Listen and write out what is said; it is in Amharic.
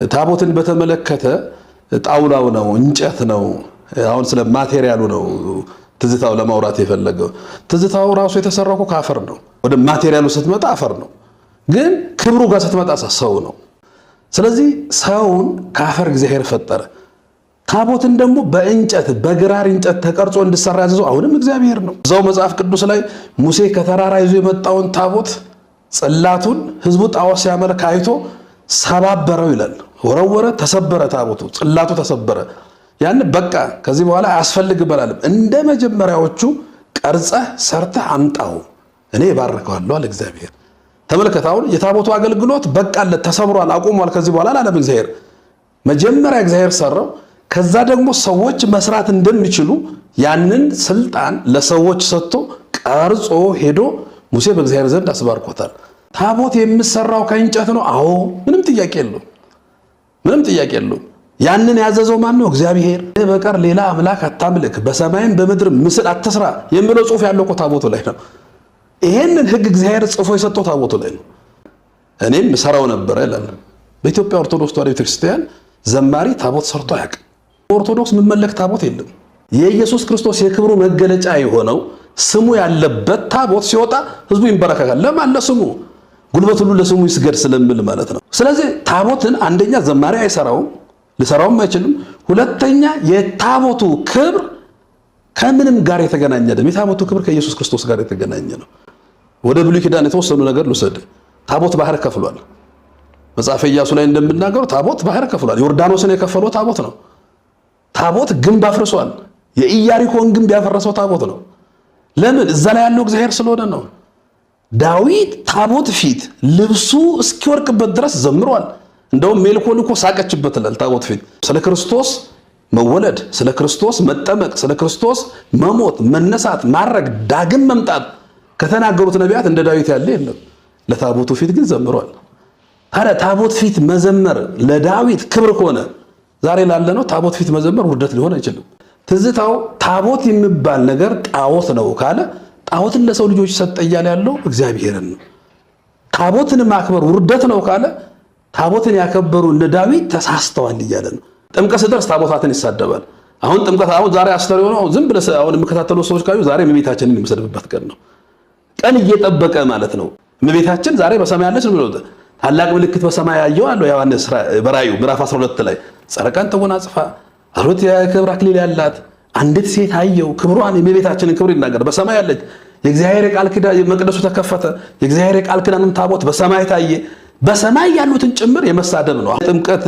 ታቦትን በተመለከተ ጣውላው ነው፣ እንጨት ነው። አሁን ስለ material ኡ ነው ትዝታው ለማውራት የፈለገው። ትዝታው ራሱ የተሰራው እኮ ከአፈር ነው። ወደ material ኡ ስትመጣ አፈር ነው፣ ግን ክብሩ ጋር ስትመጣ ሰው ነው። ስለዚህ ሰውን ከአፈር እግዚአብሔር ፈጠረ። ታቦትን ደግሞ በእንጨት በግራር እንጨት ተቀርጾ እንዲሰራ ያዘዘው አሁንም እግዚአብሔር ነው። እዛው መጽሐፍ ቅዱስ ላይ ሙሴ ከተራራ ይዞ የመጣውን ታቦት ጽላቱን ህዝቡ ጣዖት ሲያመልክ አይቶ ሰባበረው ይላል። ወረወረ፣ ተሰበረ፣ ታቦቱ ጽላቱ ተሰበረ። ያን በቃ ከዚህ በኋላ አያስፈልግም አላለም። እንደ መጀመሪያዎቹ ቀርጸህ ሰርተህ አምጣው እኔ እባርከዋለሁ አለ እግዚአብሔር። ተመልከት፣ አሁን የታቦቱ አገልግሎት በቃለት፣ ተሰብሯል፣ አቁሟል። ከዚህ በኋላ አላለም እግዚአብሔር። መጀመሪያ እግዚአብሔር ሰራው። ከዛ ደግሞ ሰዎች መስራት እንደሚችሉ ያንን ስልጣን ለሰዎች ሰጥቶ ቀርጾ ሄዶ ሙሴ በእግዚአብሔር ዘንድ አስባርኮታል። ታቦት የሚሰራው ከእንጨት ነው። አዎ፣ ምንም ጥያቄ የለውም። ምንም ጥያቄ የለውም። ያንን ያዘዘው ማን ነው? እግዚአብሔር። በቀር ሌላ አምላክ አታምልክ፣ በሰማይም በምድር ምስል አትስራ የሚለው ጽሑፍ ያለው እኮ ታቦቱ ላይ ነው። ይሄንን ሕግ እግዚአብሔር ጽፎ የሰጠው ታቦቱ ላይ ነው። እኔም እሰራው ነበረ ይላል። በኢትዮጵያ ኦርቶዶክስ ተዋሕዶ ቤተክርስቲያን ዘማሪ ታቦት ሰርቶ አያውቅም። ኦርቶዶክስ የሚመለክ ታቦት የለም። የኢየሱስ ክርስቶስ የክብሩ መገለጫ የሆነው ስሙ ያለበት ታቦት ሲወጣ ህዝቡ ይንበረከካል። ለማን? ለስሙ። ጉልበት ሁሉ ለስሙ ይስገድ ስለሚል ማለት ነው። ስለዚህ ታቦትን አንደኛ ዘማሪ አይሰራውም፣ ሊሰራውም አይችልም። ሁለተኛ የታቦቱ ክብር ከምንም ጋር የተገናኘ አይደለም። የታቦቱ ክብር ከኢየሱስ ክርስቶስ ጋር የተገናኘ ነው። ወደ ብሉይ ኪዳን የተወሰኑ ነገር ልውሰድ። ታቦት ባህር ከፍሏል። መጽሐፈ ኢያሱ ላይ እንደምናገረው ታቦት ባህር ከፍሏል። ዮርዳኖስን የከፈለው ታቦት ነው። ታቦት ግንብ አፍርሷል። የኢያሪኮን ግንብ ያፈረሰው ታቦት ነው። ለምን? እዛ ላይ ያለው እግዚአብሔር ስለሆነ ነው። ዳዊት ታቦት ፊት ልብሱ እስኪወርቅበት ድረስ ዘምሯል። እንደውም ሜልኮል እኮ ሳቀችበት ይላል ታቦት ፊት። ስለ ክርስቶስ መወለድ፣ ስለ ክርስቶስ መጠመቅ፣ ስለ ክርስቶስ መሞት፣ መነሳት፣ ማረግ፣ ዳግም መምጣት ከተናገሩት ነቢያት እንደ ዳዊት ያለ የለም። ለታቦቱ ፊት ግን ዘምሯል። ታዲያ ታቦት ፊት መዘመር ለዳዊት ክብር ከሆነ ዛሬ ላለነው ታቦት ፊት መዘመር ውርደት ሊሆን አይችልም። ትዝታው ታቦት የሚባል ነገር ጣዖት ነው ካለ ጣዖትን ለሰው ልጆች ሰጠ እያለ ያለው እግዚአብሔርን ነው። ታቦትን ማክበር ውርደት ነው ካለ ታቦትን ያከበሩ እነ ዳዊት ተሳስተዋል እያለ ነው። ጥምቀት ስደርስ ታቦታትን ይሳደባል። አሁን ጥምቀት አሁን ዛሬ አስተርእዮ ነው። ዝም ብለህ አሁን የሚከታተሉ ሰዎች ካዩ ዛሬ እመቤታችንን የሚሰድብበት ቀን ነው። ቀን እየጠበቀ ማለት ነው። እመቤታችን ዛሬ በሰማይ ያለች ነው። ታላቅ ምልክት በሰማይ ያየው አለው ዮሐንስ በራእዩ ምዕራፍ 12 ላይ ጨረቃን ተጎናጽፋ አሮት የክብር አክሊል ያላት አንዲት ሴት አየው። ክብሯን የእመቤታችንን ክብር ይናገር። በሰማይ ያለች የእግዚአብሔር የቃል ኪዳን መቅደሱ ተከፈተ። የእግዚአብሔር የቃል ኪዳኑን ታቦት በሰማይ ታየ። በሰማይ ያሉትን ጭምር የመሳደብ ነው። ጥምቀት